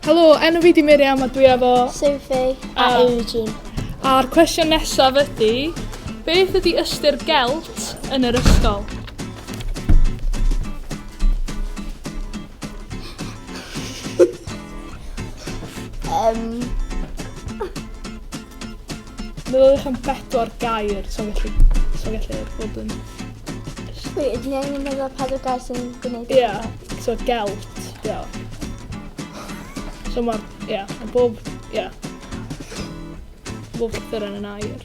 Helo, enw fi di Miriam a dwi efo... Sophie a Eugene. A'r cwestiwn nesaf ydy, beth ydy ystyr gelt yn yr ysgol? Meddyliwch am bedwar gair so gallu, so gallu bod yn... Wait, ydyn ni angen meddwl pedwar gair sy'n gwneud... Ie, yeah, so gelt, ie. Yeah. So mae'r, ie, yeah, mae bob, ie. Yeah. Bob llythyren yn air.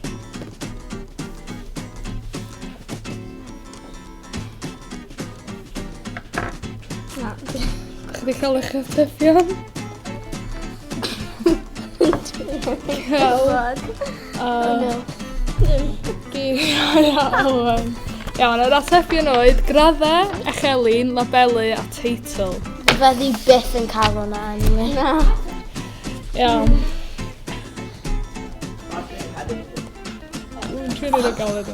Na. Chi wedi cael eich atebion? Cael. Oh no. Iawn. Iawn, yr atebion oedd graddau, echelin, labelu a teitl. Fyddi byth yn cael hwnna anyway. Na. Iawn. Dwi'n trio neud o galed o.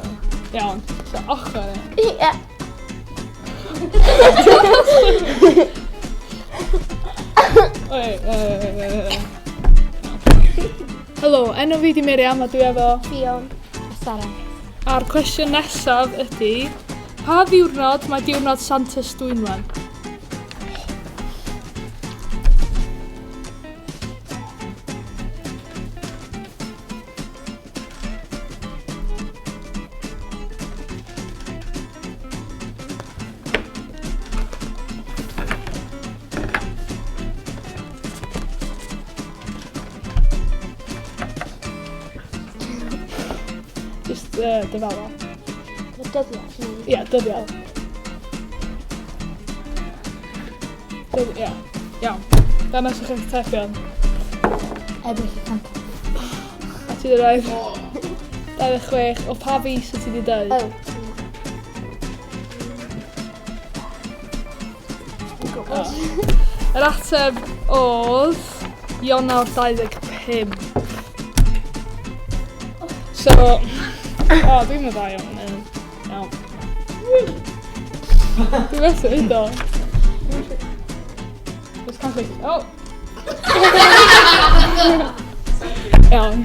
Iawn, so ochr e. Ie. Oi, oi, oi, oi, oi. Helo, enw fi di Miriam a dwi efo... Fion. A Sara. A'r cwestiwn nesaf ydy, pa ddiwrnod mae diwrnod Santes Dwynwen? Just dyfala. Dyddiad? Ie, yeah, dyddiad. Ie, yeah. Iawn. Dangos eich atebion. Ebrill y cyntaf. A ti wedi rhoi 26 o pa fis wyt ti wedi dweud? Oh. Oh. Yr ateb oedd Ionawr 25. So, o, oh, dwi'n mynd dda iawn. Iawn. Dwi'n methu neud o. Just can't think. Oh! Iawn.